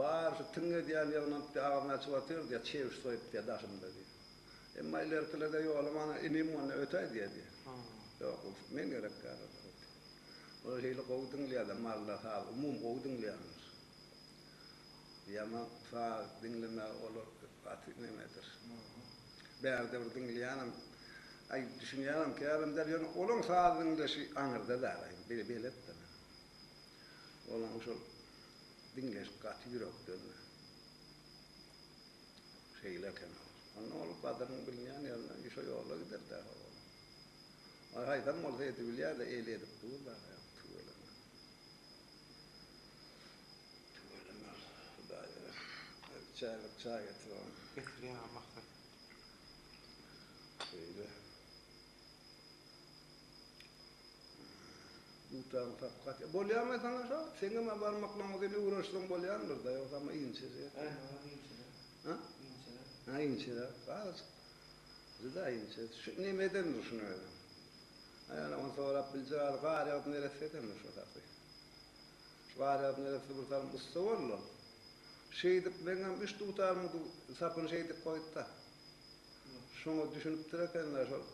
Bar şu tiňňe edýän ýygnanyp diýýär, agzyny açyp otyr diýýär, çewiş soýup diýýär daşymda diýýär. Emma ilerkilerde ýolum ana inim onda ötäý diýýär diýýär. Ýok, men gerek däl olara diýýär. Olar şeýle gowy diňleýärler, malylar saz umumy gowy diňleýärler. Ýaman saz diňlemäge olar gaty nemedir. Bärde bir diňleýänem, aý düşünýänem kärem däl, ýöne olaň saz diňleşi aňyrda däl, belet-de. Olaň şol diňleşi gaty ýürekden. Şeýle eken ol. Onda ol gadyryň bilinýän ýerine şo ýola gider-dä ol. Aý haýsam bolsa edibilýär-de, eli edip dur-da, tüweleme. Tüweleme, Hudaý çäýnek çaý getir oňa. Getirýän maksat. Şeýle. Dutaryň sapy gaty. Bolýarmy saňa şo? Seňem-ä barmaklaryň uzyn öwrenişseň bolýandyr-da, ýogsam inçejek. Hä, inçeräk. Hä? Inçeräk. Hä, inçeräk. Azajyk. Juda inçe. Şu neme edendir şuny özem. Aý, ony sorap biljek az gar ýagyp neresse edendir şo sapy. Şu gar ýagyp neresse bir salym ussa boldy ol. Şeýdip meňem üç dutarymyň sapyny şeýdip goýdy-da. Şoňa düşünipdir ekenler şol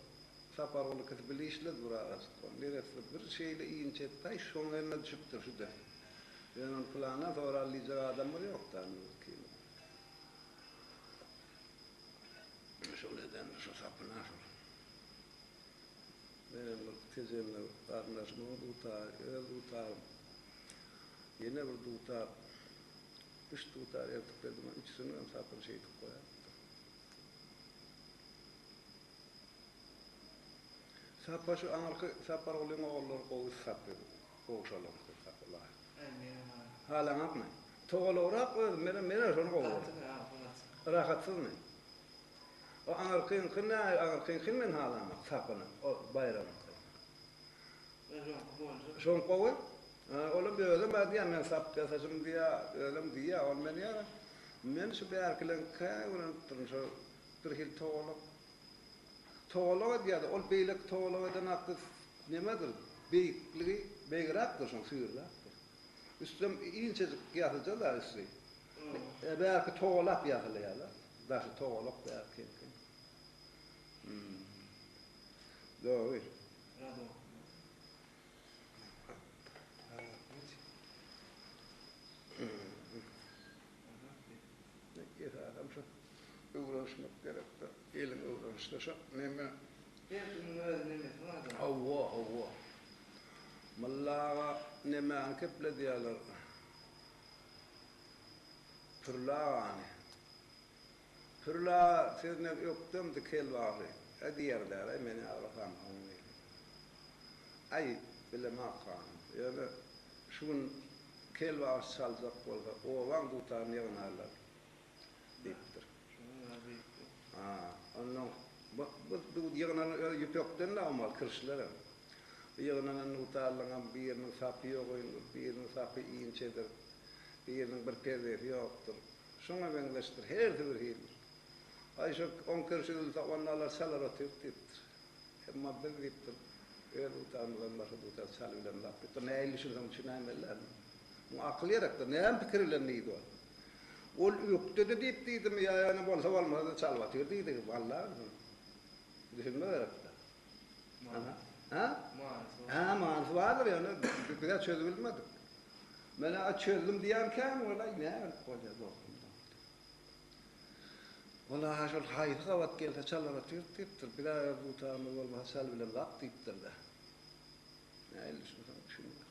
Saparguly ikisi bile işledi bir azajyk. Ol neresse bir şeýle inçe etdi-aý şoň eline düşüpdir şu-da. Ýöne ony pylandan soral diýjek adam bir ýok-da indi kim. Şol edendir şo sapyna şol. Menem bir Tejende garyndaşymyň dutary, öz dutarym, ýene bir dutar, üç dutar eltip berdim, üçüsiniňem sapyny şeýdip goýaýypdyr. Sapa şu aňyrky Sapargulyň ogullary gowy sapy gowşalaňky sapylar. Halaňakmy? Togalagrak özi menem menem şony gowy görýän. Rahatsyzmy? O aňyrkyňky nä aňyrkyňkyny men halamok sapyny o Baýramyňky. Şoňky gowy. Olam özem diýýär men sap ýasajym diýýär özem diýýär ony men ýa men şu bärkileňkä öwrenipdirin şo bir hili togalak togalak edýärdi ol beýleki togalak eden hakda nemedir beýikligi beýigräkdir şoň süýrüräkdir üstem inçejik ýasyja da üsti bärki togalak ýasylýarlar daşy togalak bärkiňki dogry. Esasam şu öwrenişmek gerekdir. Eliň öwrenişse şo neme. Her kimiň öz nemesi bardyr. Hawa, hawa. Molla aga nemäni kepledýärler. Pürli agany. Pürli aga sözünden ökdemdi kel bagşy. Ä diýerler-aý meni aglasamyň diýdi. Aý, bilemok hanym. Ýöne şu gün kel bagşy çaljak bolsa, obaň dutaryny ýygnarlar diýipdir. Ha, onnoň bu bu ýygnanan özi ýüpekden-de almaly kirişlerem. Bu ýygnanan dutarlaryňam biriniň sapy ýogyndyr, biriniň sapy inçedir, biriniň bir perdesi ýokdur. Şoňa meňzeşdir, hersi bir hilidir. Aý, şo oň kirşi üzülse, onda alar çalar otyrys diýipdir. Emma biz diýipdir, öz dutarymyzdan başga dutar çalybilemzok diýipdir. Nähili düşünseň düşünäýmeli-dä. Muňa akyl gerekdir. Näme pikir bilen diýdi ol. Ol ökdedi diýip diýdimi ýa ýöne bolsa bolmasa-da çalyp otyr diýdigi, walla bilsin. Düşünme gerekdir. Hä? Manysy bar. Hä, manysy bardyr ýöne biz-ä çözübilmedik. Men-ä çözdüm diýýän kän welaý näme bilip bolýar dogruny. Ol-a şol haýsy gabat gelse çalar otyr diýipdir. Biz-ä öz dutarymyz bolmasa çal bilen zat diýipdir-de. Nähili düşünseň düşünme.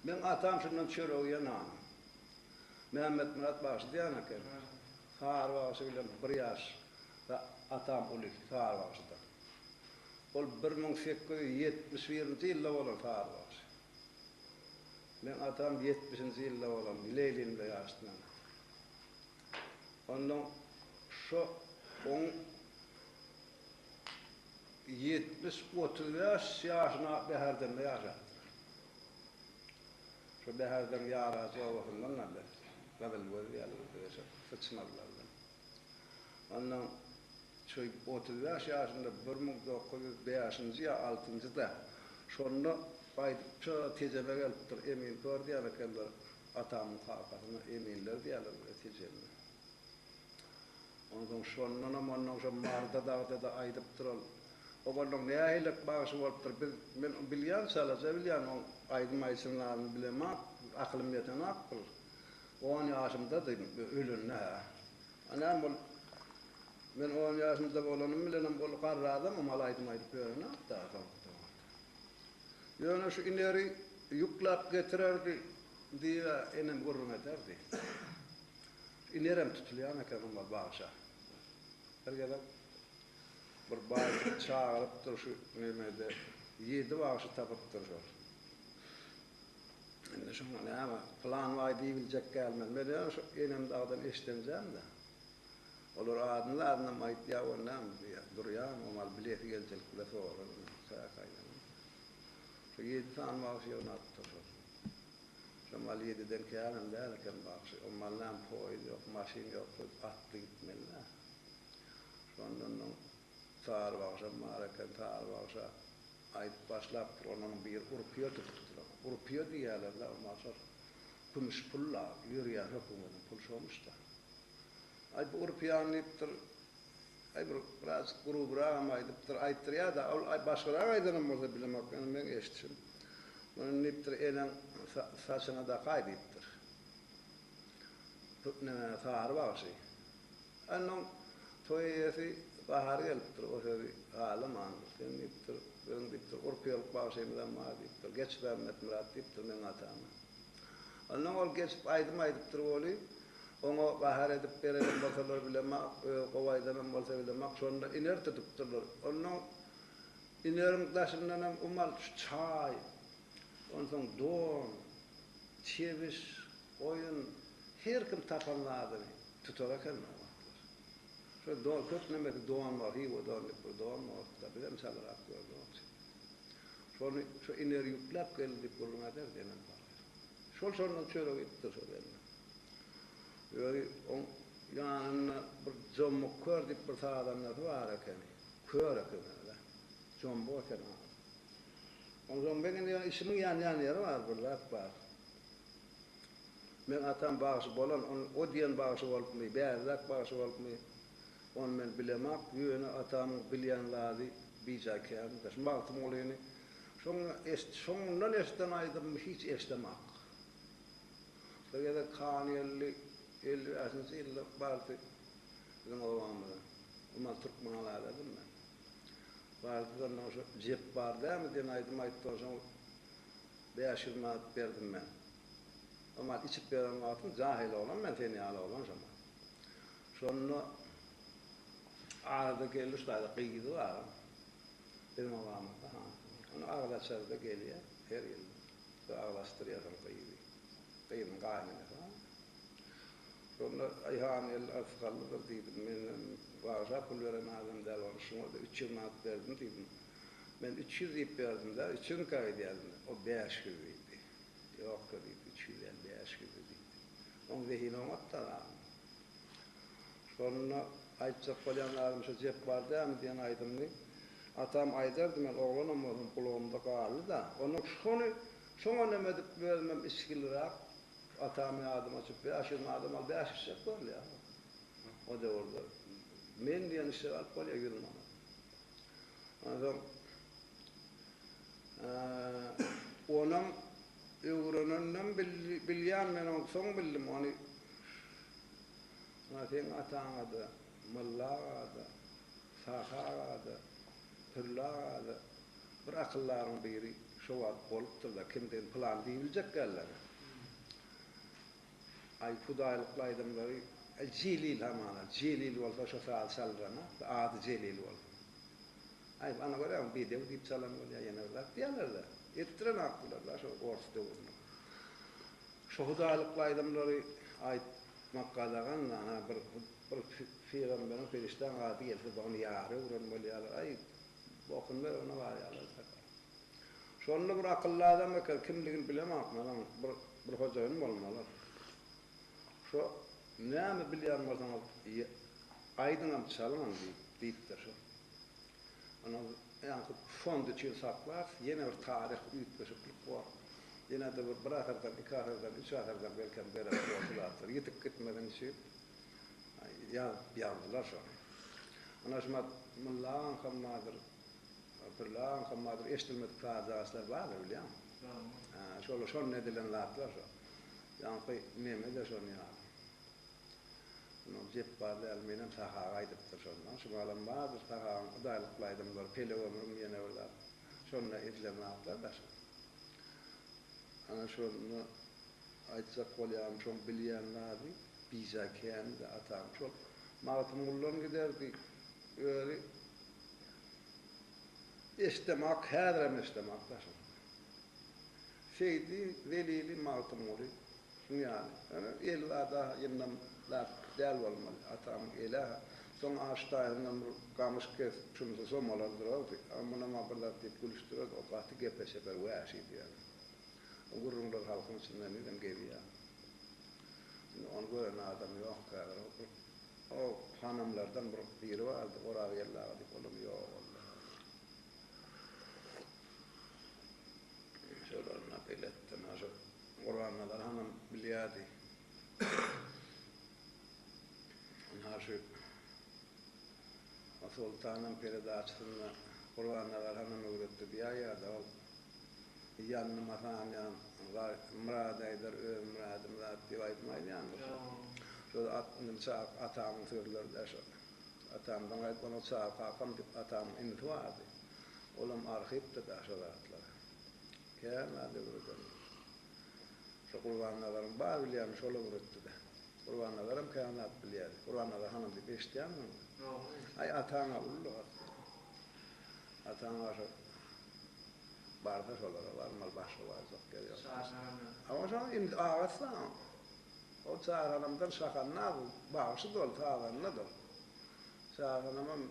Meň atam şundan çörek iýen han. Mämmetmyrat bagşy diýýän eken. Sary bagşy bilen bir ýaş atam uly Sary bagşydan. Ol 1871-nji ýylda bolan Sary bagşy. Meň atam ýetmişinji ýylda bolan, Leýlim bilen ýaşdy meň atam. Onnoň şo oň 70 35 ýaşyna Bäherdende ýaşapdyr. Şo Bäherdeň Ýarajy obasyndan da biz. Gyzylgöz ýaly bir şo syçmazlardan. Onnoň şo 35 ýaşynda 1905-nji ýa altynjyda şonda. Gaýdyp şo Tejene gelipdir. Emin kör diýýän ekenler. Atamyň kakasyna Eminler diýýärler bile Tejende. Onsoň şondanam onnoň şo Maryda dagda-da aýdypdyr ol. Ogannoň nähilek bagşy bolupdyr. Biz men bilýän çalaja bilýän oň aýdym aýdyşyny zadyny bilemok. Akylym ýetenok bir. On ýaşymdady ölende-hä. A näme ol men on ýaşymda bolanym bilenem ol garry adamam hal aýdym aýdyp ýörenok-da soňky döwürde. Ýöne şu ineri ýükläp getirerdi diýib-ä enem gürrüň ederdi. Inerem tutulýan eken oňa bagşa. Bir gezek bir baý çagyrypdyr şu nemede ýedi bagşy tapypdyr şol. Indi şoňa näme pylan baý diýibiljek däl men. Men ýöne şu enem dagdan eşidenjäm-de. Olar adyny adynam aýtýar o näme diýýär. Durýan o mal bilesi geljelik bile sorar. Täk aýdan. Şu ýedi sany bagşy ýygnapdyr şol. Şo mal ýediden känem däl eken bagşy. O mal näme poýuz ýok, maşyn ýok, şo atly gitmeli-dä. Şondan soň Sary bagşam bar eken, Sary bagşa aýdyp başlapdyr, ondan biri urpýa tutupdyr. Urpýa diýýärler-dä, o mal şol kümüş pul-la, ýörýän hökümediň puly şomyş-da. Aý, bu urpýany diýipdir, aý, bir birazjyk grubragam aýdypdyr, aýtdyrýar-da, ol aý başgarak aýdanam bolsa bilemok, ýöne meň eşidişim. Muny diýipdir, eneň saçyna dakaý diýipdir. Neme, Sary bagşy. Onnoň toý eýesi gahary gelipdir, o sözi halamandyr. Sen diýipdir, biziň diýipdir, urpýalyk bagşymyzam bar diýipdir, Geçmämmetmyrat diýipdir meň atama. Onnoň ol geçip aýdym aýdypdyr weli, oňa gahar edip berenem bolsalar bilemok, özi gowy aýdanam bolsa bilemok, şonda iner tutupdyrlar. Onnoň ineriň daşyndanam umal şu çaý, onsoň don, çebiş, goýun, her kim tapan zadyny tutar eken o wagtlar. Şo don, köp nemesi don bar, Hywa don diýip bir don bardy-da, bizem çalarak gördük ony. Şony şo ineri ýükläp geldi diýip gürrüň ederdi enem pahyr. Şol şondan çörek iýipdir şol gelin. Özi oň ýanynda bir Jommuk kör diýip bir sazandasy bar ekeni. Kör eken özi. Jombuk eken ady. Onsoň meň indi işimiň ýanýan ýeri bar, bir zat bar. Meň atam bagşy bolan, ony o diýen bagşy bolupmy, bäriräk bagşy bolupmy, ony men bilemok, ýöne atamyň bilýän zady bijaý kändir. Şu Magtymgulyny şoň şoňundan eşiden aýdymymy hiç eşidemok. Bir gezek Hangeldi 55-nji ýylda bardy biziň obamyza. Omal Türkmenabadadym men. Bardy-da ondan şu Jepbar dämi diýen aýdym aýtdy, onsoň 500 manat berdim men. O mal içip ýören wagtym jahyl oglan men sen ýaly oglan şo mal. Şonda arada geldi şu taýda gyzy bar. Biziň obamyzda ha. Ony agyz açarda gelýär her ýyl. Şu agyz açdyrýar şol gyzy. Gyzyň gaýynenesi bar. Şonda aý Hangeldi arsgallydyr diýdim. Menden bagşa pul beren adam däl ony şuňa-da 300 manat berdim diýdim. Men 300 diýip berdim-dä, 300-ňkä gidýärdim. O 500 diýdi. Ýok-da diýdi, 300 däl, 500-di diýdi. Oň zehini oňat-da zadyň. Şonda aýtjak bolýan zadym şo Jepbar dämi diýen aýdymyny atam aýdardy, men oglanam bolsam gulagymda galdy-da. Ondan şony şoňa neme edip özümem içgiliräk atamy ýadyma düşüp 500 manadam al bäş işek görülýär. O döwürde men diýen işek alyp bolýar ýüz manat. Onsoň onam öwreneninem bilýän men ony soň bildim ony Ynha seň ataňa-da, Molla aga-da, Sahy aga-da, Pürli aga-da bir akyldaryň biri şo wagt bolupdyr-da, kimdigini pylany diýibiljek däldir. Aý hudaýlykly aýdymlary Jelil hamana, Jelil bolsa şo sazy çaldyranok-da, ady Jelil bolsa. Aý ana görýäňmi bedew diýip çalan bolýar, ýene bir zat diýýärler-de. Etdirenokdylar-da şo ors döwründe. Şo hudaýlykly aýdymlary aýtmak gadagan-da, ana bir bir pygamberiň, perişdäň ady gelse ony ýary öwren bolýarlar. Aý bokuny beregine barýarlar-da. Şonda bir akylly adam eken, kimligini bilemok men oň, bir bir hojaýyn bolmaly. Şo näme bilýän bolsaňyz aýdyňam çalyňam diýip diýipdir şo. Ondan. Ýaňky fond üçin saklarys, ýene bir taryhy üýtgeşiklik bor. Ýene-de bir bir asyrdan, iki asyrdan, üç asyrdan belkem gerek bor şu zatlar. Ýitip gitmesin üçin ýazyp ýazdylar şony. Ana şumat Molla agaňkam bardyr, Pürli agaňkam bardyr, eşidilmedik saz-agaçlar bardyr bilýäňmi? Hä, şol şonda edilen zatlar şo. Ýaňky neme-de şony ýaly. Muny Jepbar däl, menem Sahaga aýdypdyr şonda. Şu malam bardyr Sahagyň hudaýlykly aýdymlary, Pelek ömrüm ýene bir zat. Şonda edilen zatlar da şol. Ana şonda aýtjak bolýanym şoň bilýän zady bijaý kändi atam şol Magtymguldan giderdi özi eşdemak häzirem eşdemak da şol. Seýdi Zelili Magtymguly Şuň ýaly. Ýöne eli zada ýyndam zat däl bolmaly. Atamyň eli-hä. Soň aş daýysyndan bir gamyş kesip, şunsa somalar durardy. A munam-a bir zat diýip gülüşdirerdi. O gaty gepe çeper wäşidi ýöne. O gürrüňler halkyň içinde henizem gezýär. Indi ony gören adam ýok häzir. O bir o hanymlardan bir biri bardy, Orazgeldi aga diýip, olam ýok boldy. Şolaryna beletdim. A şo Gurbannazar hanam bilýärdi. Ynha şu Soltanam peredaçysynda Gurbannazar hanam öwretdi diýäýýärdi. Ol Ýannyma sanýan Myrat aýdar öz myradym zat diýip aýdym aýdýandyr. Şol inim Çary atamyň sözleri-dä şol. Atamdan gaýdyp onuň Çary kakam diýip atamyň inisi bardy. Olam arhipdi-dä şo zatlara. Kän zat öwredendir. Şo Gurbannazaryň bar bilýäni şol öwretdi-dä. Gurbannazaram kän zat bilýärdi. Gurbannazar hanym diýip eşidýäňmi ony? Aý, ataň-a uly asly. Ataň-a şo barsa şolara barmaly, başga barjak ýeri ýok. Hawa, şo indi agasy-da. O Çary hanymdan Şahanna bagşy-da ol, sazanda-da ol. Şahanamam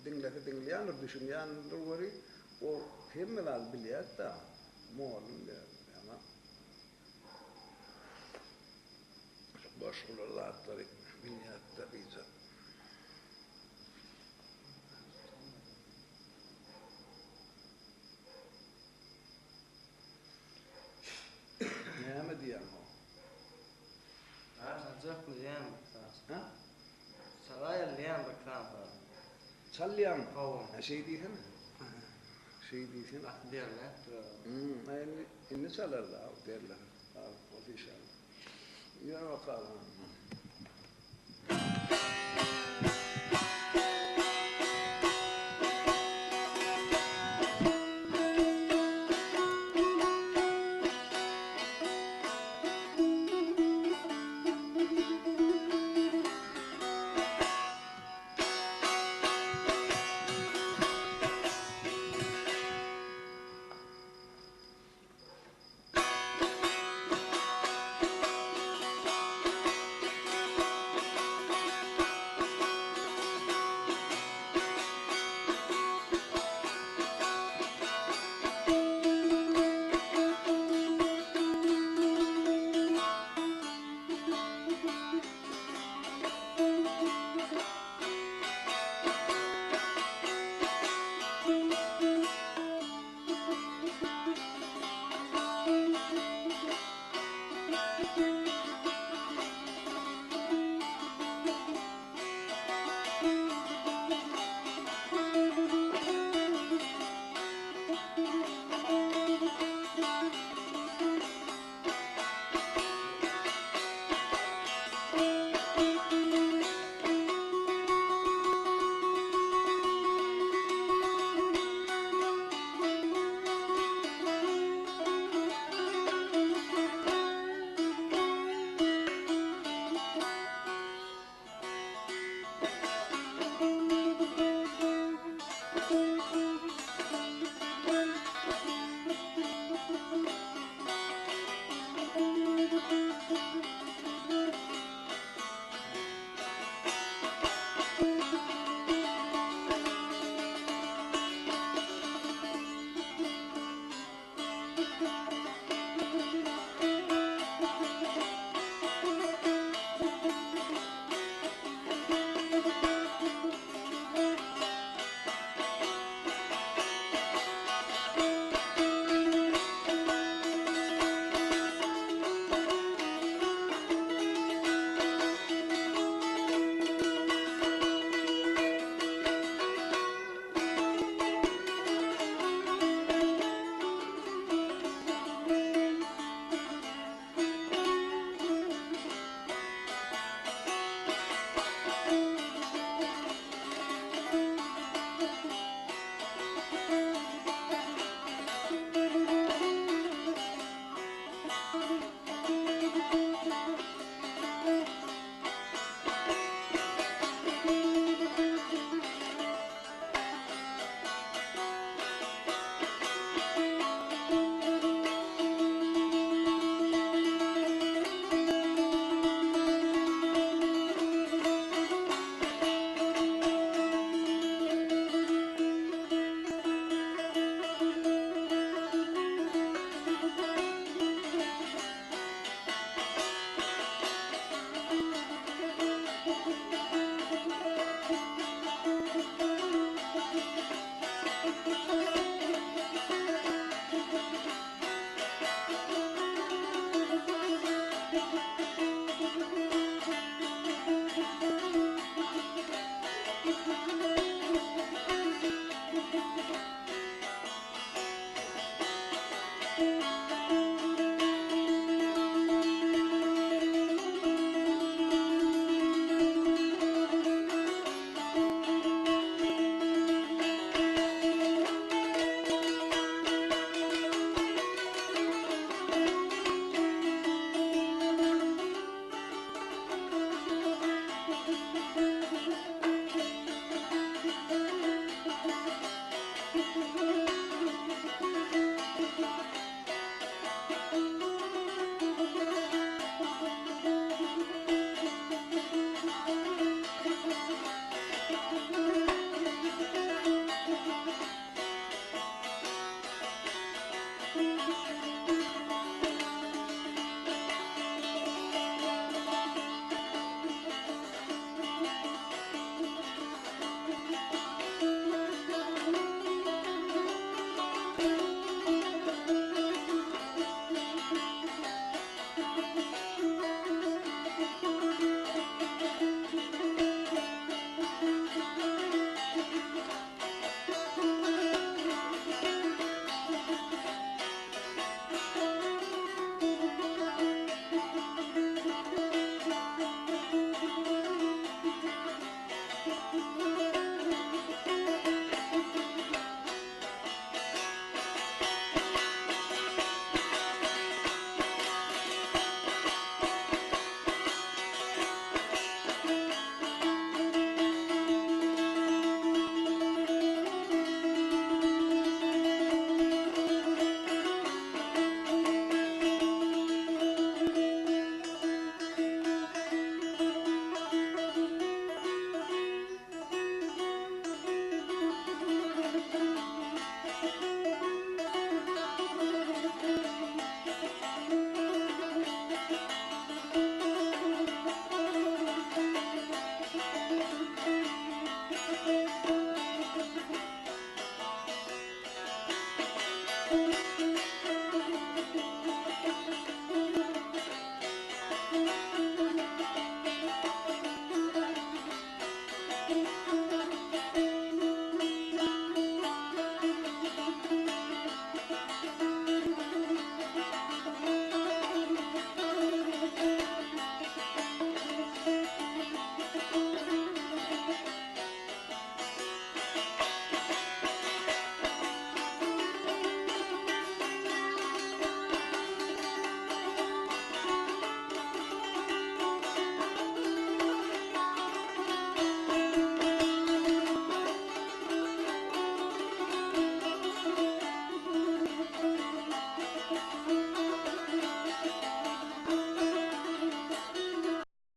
diňlese diňleýändir, düşünýändir weli, o hemme zady bilýärdi-dä. Mugallym diýerdi. Ýaňa şu goşgular zatlary bilýärdi-dä biýjek. Näme diýýäň-how? Çaljakmy diýýän bir saz. Hä? Çalaýaly diýýän bir saz. Çalýaňmy? Hawa. Hä şeý diýsene. Şeý diýsene. Gaty derläpdir aga. Hum, indi indi çalar-da, derlär. Sag bol inşallah. Ýör bakalym.